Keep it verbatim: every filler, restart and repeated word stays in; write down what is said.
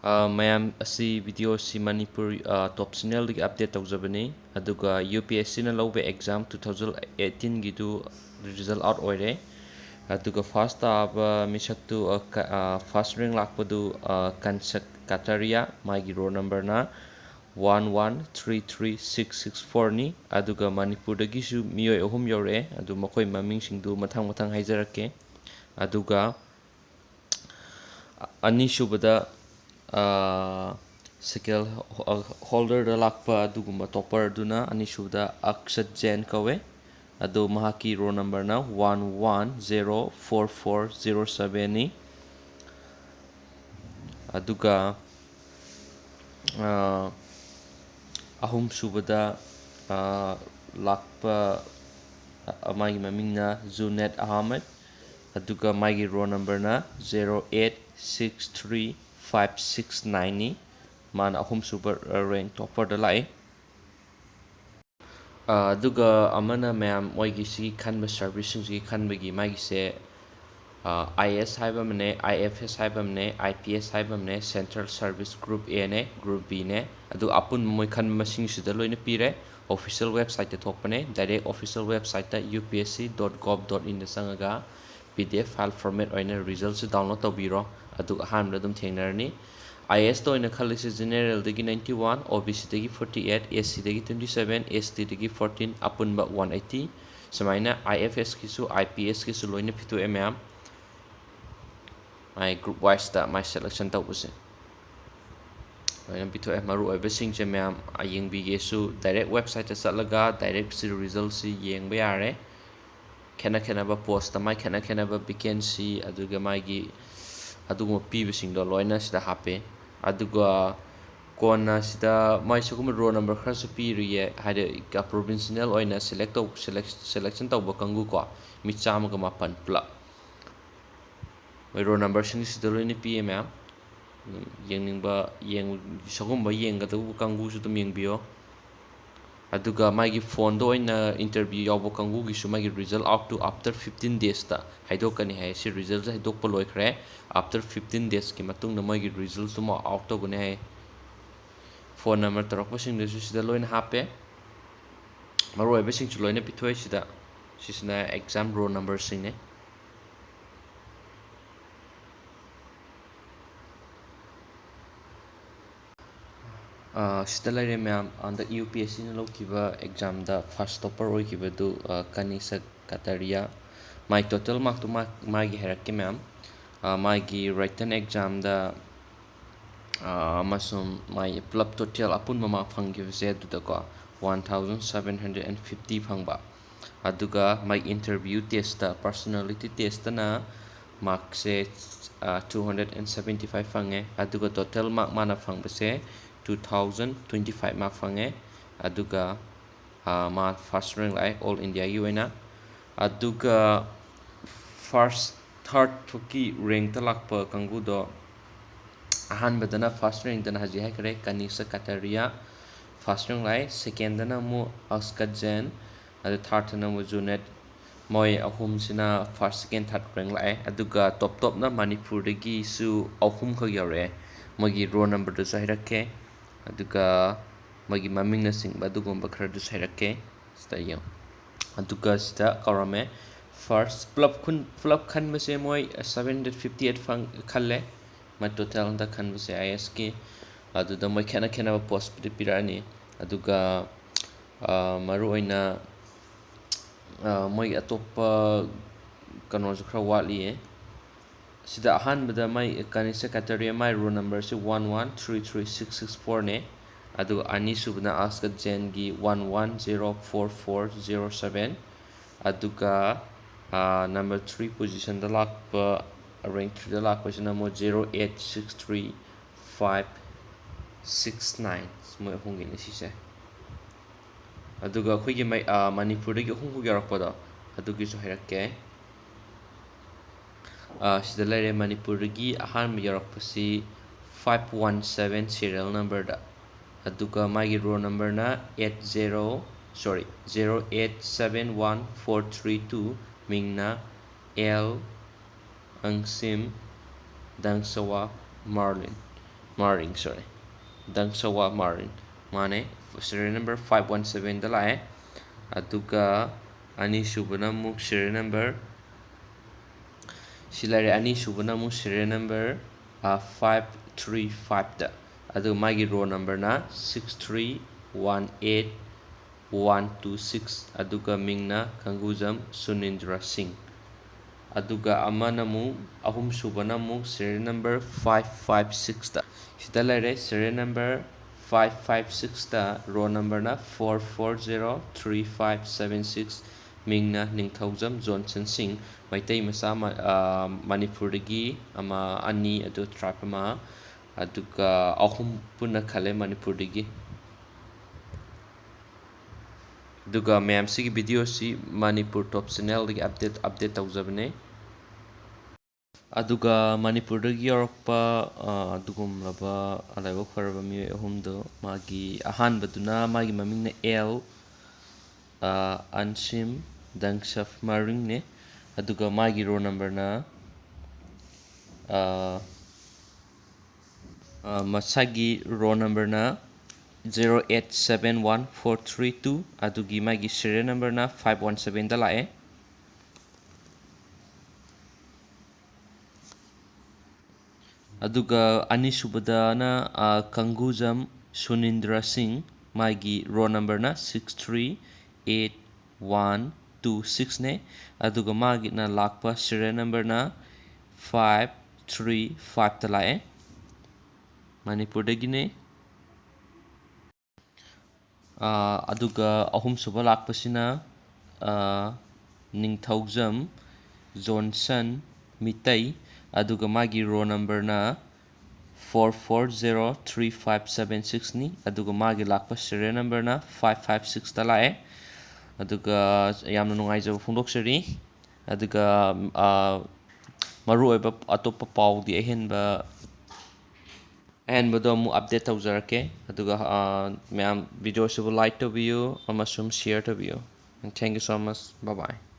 ꯑ, ꯃꯌꯥꯝ, ꯑꯁꯤ video ꯑꯁꯤ ꯃꯅꯤꯄꯨꯔ, ꯑ, top channelꯗꯒꯤ update ꯇꯧꯖꯕꯅꯤ꯫ ꯑꯗꯨꯒ UPSCꯅ ꯂꯧꯕ exam two thousand eighteenꯒꯤꯗꯨ result out ꯑꯣꯏꯔꯦ꯫ ꯑꯗꯨꯒ first ꯇꯥꯕ ꯃꯤꯁꯛꯇꯨ, ꯑ, ꯀ-, ꯑ, first rank ꯂꯥꯛꯄꯗꯨ, ꯑ, ꯀꯟꯁꯛ ꯀꯇꯥꯔꯤꯌꯥ, ꯃꯥꯒꯤ roll numberꯅ one one three three six six fourꯅꯤ꯫ ꯑꯗꯨꯒ ꯃꯅꯤꯄꯨꯔꯗꯒꯤꯁꯨ ꯃꯤꯑꯣꯏ ꯑꯍꯨꯝ ꯌꯧꯔꯛꯑꯦ꯫ ꯑꯗꯨ ꯃꯈꯣꯏ ꯃꯃꯤꯡꯁꯤꯡꯗꯨ ꯃꯊꯪ ꯃꯊꯪ ꯍꯥꯏꯖꯔꯛꯀꯦ꯫ ꯑꯗꯨꯒ ꯑꯅꯤꯁꯨꯕꯗ, ꯑ, second holderꯗ ꯂꯥꯛꯄ ꯑꯗꯨꯒꯨꯝꯕ topperꯗꯨꯅ ꯑꯅꯤꯁꯨꯕꯗ ꯑꯛꯁꯠ ꯖꯦꯟ ꯀꯧꯋꯦ꯫ ꯑꯗꯣ ꯃꯍꯥꯛꯀꯤ roll numberꯅ one one zero four four zero sevenꯅꯤ꯫ ꯑꯗꯨꯒ, ꯑ, ꯑꯍꯨꯝꯁꯨꯕꯗ, ꯑ, ꯂꯥꯛꯄ, ꯑ, ꯃꯥꯒꯤ ꯃꯃꯤꯡꯅ ꯖꯨꯅꯦꯠ ꯑꯍꯃꯗ꯫ ꯑꯗꯨꯒ ꯃꯥꯒꯤ roll numberꯅ zero eight six three five six nineꯅꯤ꯫ ꯃꯥꯅ ꯑꯍꯨꯝꯁꯨꯕ rank topperꯗ ꯂꯥꯛꯏ꯫ ꯑ, ꯑꯗꯨꯒ ꯑꯃꯅ ꯃꯌꯥꯝ ꯃꯣꯏꯒꯤ ꯁꯤꯒꯤ ꯈꯟꯕ serviceꯁꯤꯡꯁꯤꯒꯤ ꯈꯟꯕꯒꯤ ꯃꯥꯒꯤꯁꯦ, ꯑ, IAS ꯍꯥꯏꯕ ꯑꯃꯅꯦ, IFS ꯍꯥꯏꯕ ꯑꯃꯅꯦ, IPS ꯍꯥꯏꯕ ꯑꯃꯅꯦ, Central Service Group Aꯅꯦ, Group Bꯅꯦ꯫ ꯑꯗꯨ ꯑꯄꯨꯟꯕ ꯃꯣꯏ ꯈꯟꯕ ꯃꯁꯤꯡꯁꯤꯗ ꯂꯣꯏꯅ ꯄꯤꯔꯦ꯫ Official websiteꯇ ꯊꯣꯛꯄꯅꯦ꯫ Direct official websiteꯇ upsc dot gov dot inꯗ ꯆꯪꯉꯒ PDF file format ꯑꯣꯏꯅ resultꯁꯤ download ꯇꯧꯕꯤꯔꯣ꯫ ꯑꯗꯨꯒ ꯑꯍꯥꯟꯕꯗ ꯑꯗꯨꯝ ꯊꯦꯡꯅꯔꯅꯤ꯫ IASꯇ ꯑꯣꯏꯅ ꯈꯜꯂꯤꯁꯦ generalꯗꯒꯤ ninety one, OBCꯗꯒꯤ forty eight, SCꯗꯒꯤ twenty seven, STꯗꯒꯤ fourteen, ꯑꯄꯨꯟꯕ one eighty꯫ ꯁꯨꯃꯥꯏꯅ IFSꯀꯤꯁꯨ, IPSꯀꯤꯁꯨ ꯂꯣꯏꯅ ꯄꯤꯊꯣꯛꯑꯦ ꯃꯌꯥꯝ꯫ ꯃꯥꯏ group wiseꯇ ꯃꯥꯏ selection ꯇꯧꯕꯁꯦ ꯂꯣꯏꯅ ꯄꯤꯊꯣꯛꯑꯦ꯫ ꯃꯔꯨꯑꯣꯏꯕꯁꯤꯡꯁꯦ ꯃꯌꯥꯝ ꯌꯦꯡꯕꯤꯒꯦꯁꯨ direct websiteꯇ ꯆꯠꯂꯒ direct ꯁꯤ resultꯁꯤ ꯌꯦꯡꯕ ꯌꯥꯔꯦ꯫ ꯈꯦꯠꯅ ꯈꯦꯠꯅꯕ postꯇ ꯃꯥꯏ ꯈꯦꯠꯅ ꯈꯦꯠꯅꯕ vacancy, ꯑꯗꯨꯒ ꯃꯥꯒꯤ ꯑꯗꯨꯒꯨꯝꯕ ꯄꯤꯕꯁꯤꯡꯗꯣ ꯂꯣꯏꯅ ꯁꯤꯗ ꯍꯥꯞꯄꯦ꯫ ꯑꯗꯨꯒ ꯀꯣꯟꯅ ꯁꯤꯗ ꯃꯥꯏ ꯁꯤꯒꯨꯝꯕ roll number ꯈꯔꯁꯨ ꯄꯤꯔꯤꯌꯦ, ꯍꯥꯏꯗꯤ provisional ꯑꯣꯏꯅ select ꯇꯧ-, select-, selection ꯇꯧꯕ ꯀꯥꯡꯕꯨꯀꯣ, ꯃꯤ ꯆꯥꯝꯃꯒ ꯃꯥꯄꯟ ꯄꯨꯂꯞ꯫ ꯃꯣꯏ roll numberꯁꯤꯡꯁꯤꯗ ꯂꯣꯏꯅ ꯄꯤꯌꯦ ꯃꯌꯥꯝ꯫ ꯑꯗꯨꯝ ꯌꯦꯡꯅꯤꯡꯕ, ꯌꯦꯡ-, ꯁꯤꯒꯨꯝꯕ ꯌꯦꯡꯒꯗꯧꯕ ꯀꯥꯡꯕꯨꯁꯨ ꯑꯗꯨꯝ ꯌꯦꯡꯕꯤꯌꯣ꯫ ꯑꯗꯨꯒ ꯃꯥꯒꯤ ꯐꯣꯟꯗ ꯑꯣꯏꯅ interview ꯌꯥꯎꯕ ꯀꯥꯡꯕꯨꯒꯤꯁꯨ ꯃꯥꯒꯤ result out to after fifteen days ꯇ ꯍꯥꯏꯗꯣꯛꯀꯅꯤ ꯍꯥꯏ꯫ ꯁꯤ result ꯁꯦ ꯍꯥꯏꯗꯣꯛꯄ ꯂꯣꯏꯈ꯭ꯔꯦ꯫ After fifteen days ꯀꯤ ꯃꯇꯨꯡꯗ ꯃꯣꯏꯒꯤ result ꯇꯨꯃ out ꯇꯧꯒꯅꯤ ꯍꯥꯏ꯫ Phone number ꯇꯧꯔꯛꯄꯁꯤꯡꯗꯨꯁꯨ ꯁꯤꯗ ꯂꯣꯏꯅ ꯍꯥꯞꯄꯦ꯫ ꯃꯔꯨꯑꯣꯏꯕꯁꯤꯡꯁꯨ ꯂꯣꯏꯅ ꯄꯤꯊꯣꯛꯑꯦ ꯁꯤꯗ꯫ ꯁꯤꯁꯤꯅ exam roll number ꯁꯤꯡꯅꯦ꯫ ꯑꯥ, ꯁꯤꯗ ꯂꯩꯔꯦ ꯃꯌꯥꯝ꯫ ꯍꯟꯗꯛ U P S C ꯅ ꯂꯧꯈꯤꯕ exam ꯗ first topper ꯑꯣꯏꯈꯤꯕꯗꯨ, ꯑꯥ, ꯀꯅꯤꯁꯛ ꯀꯇꯥꯔꯤꯌꯥ꯫ ꯃꯥꯏ total mark ꯇꯨ ꯃꯥ-, ꯃꯥꯒꯤ ꯍꯥꯏꯔꯛꯀꯦ ꯃꯌꯥꯝ꯫ ꯑꯥ, ꯃꯥꯒꯤ written exam ꯗ, ꯑꯥ, ꯑꯃꯁꯨꯡ ꯃꯥꯏ ꯄꯨꯂꯞ total ꯑꯄꯨꯟꯕ mark ꯐꯪꯈꯤꯕꯁꯦ ꯑꯗꯨꯗꯀꯣ, one thousand seven hundred and fifty ꯐꯪꯕ꯫ ꯑꯗꯨꯒ ꯃꯥꯏ interview test ꯇ, personality test ꯇꯅ mark say, ah, two hundred and seventy five ꯐꯪꯉꯦ꯫ ꯑꯗꯨꯒ total mark ꯃꯥꯅ ꯐꯪꯕꯁꯦ two thousand twenty five mark ꯐꯪꯉꯦ꯫ ꯑꯗꯨꯒ, ꯑꯥ, ꯃꯥ first rank ꯂꯥꯛꯑꯦ all India ꯒꯤ ꯑꯣꯏꯅ꯫ ꯑꯗꯨꯒ first, third ꯐꯥꯎꯀꯤ rank ꯇ ꯂꯥꯛꯄ ꯀꯥꯡꯕꯨꯗꯣ, ꯑꯍꯥꯟꯕꯗꯅ first rank ꯇꯅ ꯍꯧꯖꯤꯛ ꯍꯥꯏꯈ꯭ꯔꯦ, ꯀꯅꯤꯁꯥ ꯀꯇꯥꯔꯤꯌꯥ first rank ꯂꯥꯛꯑꯦ꯫ Second ꯗꯅ ꯑꯃꯨꯛ ꯑꯁꯀꯠ ꯖꯦꯟ, ꯑꯗꯨ third ꯇꯅ ꯑꯃꯨꯛ ꯖꯨꯅꯦꯗ꯫ ꯃꯣꯏ ꯑꯍꯨꯝꯁꯤꯅ first, second, third rank ꯂꯥꯛꯑꯦ꯫ ꯑꯗꯨꯒ top topꯅ ꯃꯅꯤꯄꯨꯔꯗꯒꯤꯁꯨ ꯑꯍꯨꯝꯈꯛ ꯌꯥꯎꯔꯛꯑꯦ꯫ ꯃꯣꯏꯒꯤ roll number ꯗꯨꯁꯨ ꯍꯥꯏꯔꯛꯀꯦ, ꯑꯗꯨꯒ ꯃꯣꯏꯒꯤ ꯃꯃꯤꯡꯅꯆꯤꯡꯕ ꯑꯗꯨꯒꯨꯝꯕ ꯈꯔꯗꯨꯁꯨ ꯍꯥꯏꯔꯛꯀꯦ꯫ ꯁꯤꯗ ꯌꯦꯡꯉꯨ꯫ ꯑꯗꯨꯒ ꯁꯤꯗ ꯀꯧꯔꯝꯃꯦ꯫ First ꯄꯨꯂꯞ ꯈꯨꯟ-, ꯄꯨꯂꯞ ꯈꯟꯕꯁꯦ ꯃꯣꯏ seven hundred fifty eight ꯐꯪ-, ꯈꯜꯂꯦ꯫ ꯃꯣꯏ total ꯍꯟꯗꯛ ꯈꯟꯕꯁꯦ I A S ꯀꯤ꯫ ꯑꯗꯨꯗ ꯃꯣꯏ ꯈꯦꯠꯅ ꯈꯦꯠꯅꯕ post ꯄꯨꯗꯤ ꯄꯤꯔꯛꯑꯅꯤ꯫ ꯑꯗꯨꯒ, ꯑ, ꯃꯔꯨꯑꯣꯏꯅ, ꯑ, ꯃꯣꯏꯒꯤ ꯑꯇꯣꯞꯄ ꯀꯩꯅꯣꯁꯨ ꯈꯔ ꯋꯥꯠꯂꯤꯌꯦ꯫ ꯁꯤꯗ ꯑꯍꯥꯟꯕꯗ ꯃꯥꯏ ꯀꯅꯤꯁꯥ ꯀꯇꯥꯔꯤꯌꯥ, ꯃꯥꯏ roll number ꯁꯤ one one three three six six four ꯅꯦ꯫ ꯑꯗꯨꯒ ꯑꯅꯤꯁꯨꯕꯅ ꯑꯁꯀꯠ ꯖꯦꯟꯒꯤ one one zero four four zero seven꯫ ꯑꯗꯨꯒ, ꯑ, number three position ꯗ ꯂꯥꯛꯄ, rank three ꯗ ꯂꯥꯛꯄꯁꯤꯅ ꯑꯃꯨꯛ zero eight six three five six nine꯫ ꯃꯣꯏ ꯑꯍꯨꯝꯒꯤꯅꯤ ꯁꯤꯁꯦ꯫ ꯑꯗꯨꯒ ꯑꯩꯈꯣꯏꯒꯤ ꯃꯩ-, ꯑ, ꯃꯅꯤꯄꯨꯔꯗꯒꯤ ꯑꯍꯨꯝꯈꯛ ꯌꯥꯎꯔꯛꯄꯗꯣ, ꯑꯗꯨꯒꯤꯁꯨ ꯍꯥꯏꯔꯛꯀꯦ꯫ ꯑ, ꯁꯤꯗ ꯂꯩꯔꯦ, ꯃꯅꯤꯄꯨꯔꯗꯒꯤ ꯑꯍꯥꯟꯕ ꯌꯥꯎꯔꯛꯄꯁꯤ five one seven serial number ꯗ꯫ ꯑꯗꯨꯒ ꯃꯥꯒꯤ roll numberꯅ eight zero, sorry, zero eight seven one four three two, ꯃꯤꯡꯅ ꯑꯦꯜ ꯑꯪꯁꯤꯝ ꯗꯪꯁꯋꯥ ꯃꯥꯔꯂꯤꯟ, ꯃꯥꯔꯤꯡ, sorry, ꯗꯪꯁꯋꯥ ꯃꯥꯔꯤꯡ, ꯃꯥꯅꯦ꯫ Serial number five one sevenꯗ ꯂꯥꯛꯑꯦ꯫ ꯑꯗꯨꯒ ꯑꯅꯤꯁꯨꯕꯅ ꯑꯃꯨꯛ serial number, ꯁꯤ ꯂꯩꯔꯦ꯫ ꯑꯅꯤꯁꯨꯕꯅ ꯑꯃꯨꯛ serial number five three fiveꯇ, ꯑꯗꯨꯒ ꯃꯥꯒꯤ roll numberꯅ six three one eight one two six, ꯑꯗꯨꯒ ꯃꯤꯡꯅ ꯀꯪꯒꯨꯖꯝ ꯁꯨꯅꯤꯟꯗ꯭ꯔ ꯁꯤꯡ꯫ ꯑꯗꯨꯒ ꯑꯃꯅ ꯑꯃꯨꯛ, ꯑꯍꯨꯝꯁꯨꯕꯅ ꯑꯃꯨꯛ serial number five five sixꯇ, ꯁꯤꯗ ꯂꯩꯔꯦ꯫ Serial number five five sixꯇ roll numberꯅ four four zero three five seven six, ꯃꯤꯡꯅ ꯅꯤꯡꯊꯧꯖꯝ ꯖꯣꯟꯁꯟ ꯁꯤꯡ꯫ ꯃꯩꯇꯩ ꯃꯆꯥ ꯃ-, ꯑ, ꯃꯅꯤꯄꯨꯔꯗꯒꯤ ꯑꯃ, ꯑꯅꯤ, ꯑꯗꯨ tribe ꯑꯃ, ꯑꯗꯨꯒ ꯑꯍꯨꯝ ꯄꯨꯟꯅ ꯈꯜꯂꯦ ꯃꯅꯤꯄꯨꯔꯗꯒꯤ꯫ ꯑꯗꯨꯒ ꯃꯌꯥꯝꯁꯤꯒꯤ videoꯁꯤ ꯃꯅꯤꯄꯨꯔ Top Channelꯗꯒꯤ update, update ꯇꯧꯖꯕꯅꯦ꯫ ꯑꯗꯨꯒ ꯃꯅꯤꯄꯨꯔꯗꯒꯤ ꯌꯧꯔꯛꯄ, ꯑ, ꯑꯗꯨꯒꯨꯝꯂꯕ ꯂꯥꯏꯕꯛ ꯐꯔꯕ ꯃꯤꯑꯣꯏ ꯑꯍꯨꯝꯗꯣ, ꯃꯥꯒꯤ ꯑꯍꯥꯟꯕꯗꯨꯅ, ꯃꯥꯒꯤ ꯃꯃꯤꯡꯅ ꯑꯦꯜ, ꯑ, ꯑꯟꯁꯤꯝ ꯗꯪꯁꯐ ꯃꯥꯔꯤꯡꯅꯦ꯫ ꯑꯗꯨꯒ ꯃꯥꯒꯤ roll numberꯅ, ꯑ, ꯑ, ꯃꯁꯥꯒꯤ roll numberꯅ zero eight seven one four three two, ꯑꯗꯨꯒꯤ ꯃꯥꯒꯤ serial numberꯅ five one sevenꯗ ꯂꯥꯛꯑꯦ꯫ ꯑꯗꯨꯒ ꯑꯅꯤꯁꯨꯕꯗꯅ, ꯑ, ꯀꯪꯒꯨꯖꯝ ꯁꯨꯅꯤꯟꯗ꯭ꯔ ꯁꯤꯡ, ꯃꯥꯒꯤ roll numberꯅ six three eight one two sixꯅꯦ꯫ ꯑꯗꯨꯒ ꯃꯥꯒꯤꯅ ꯂꯥꯛꯄ serial numberꯅ five three fiveꯇ ꯂꯥꯛꯑꯦ꯫ ꯃꯅꯤꯄꯨꯔꯗꯒꯤꯅꯦ꯫ ꯑꯥ, ꯑꯗꯨꯒ ꯑꯍꯨꯝꯁꯨꯕ ꯂꯥꯛꯄꯁꯤꯅ, ꯑꯥ, ꯅꯤꯡꯊꯧꯖꯝ ꯖꯣꯟꯁꯟ ꯃꯤꯇꯩ, ꯑꯗꯨꯒ ꯃꯥꯒꯤ roll numberꯅ four four zero three five seven sixꯅꯤ, ꯑꯗꯨꯒ ꯃꯥꯒꯤ ꯂꯥꯛꯄ serial numberꯅ five five sixꯇ ꯂꯥꯛꯑꯦ꯫ ꯑꯗꯨꯒ ꯌꯥꯝꯅ ꯅꯨꯡꯉꯥꯏꯖꯕ ꯐꯣꯡꯗꯣꯛꯆꯔꯤ꯫ ꯑꯗꯨꯒ, ꯑꯥ, ꯃꯔꯨꯑꯣꯏꯕ ꯑꯇꯣꯞꯄ ꯄꯥꯎꯗꯤ ꯑꯍꯦꯟꯕ ꯑꯍꯦꯟꯕꯗꯣ ꯑꯃꯨꯛ update ꯇꯧꯖꯔꯛꯀꯦ꯫ ꯑꯗꯨꯒ ꯑ, ꯃꯌꯥꯝ video ꯑꯁꯤꯕꯨ like ꯇꯧꯕꯤꯌꯨ ꯑꯃꯁꯨꯡ share ꯇꯧꯕꯤꯌꯨ꯫ Thank you so much. Bye bye.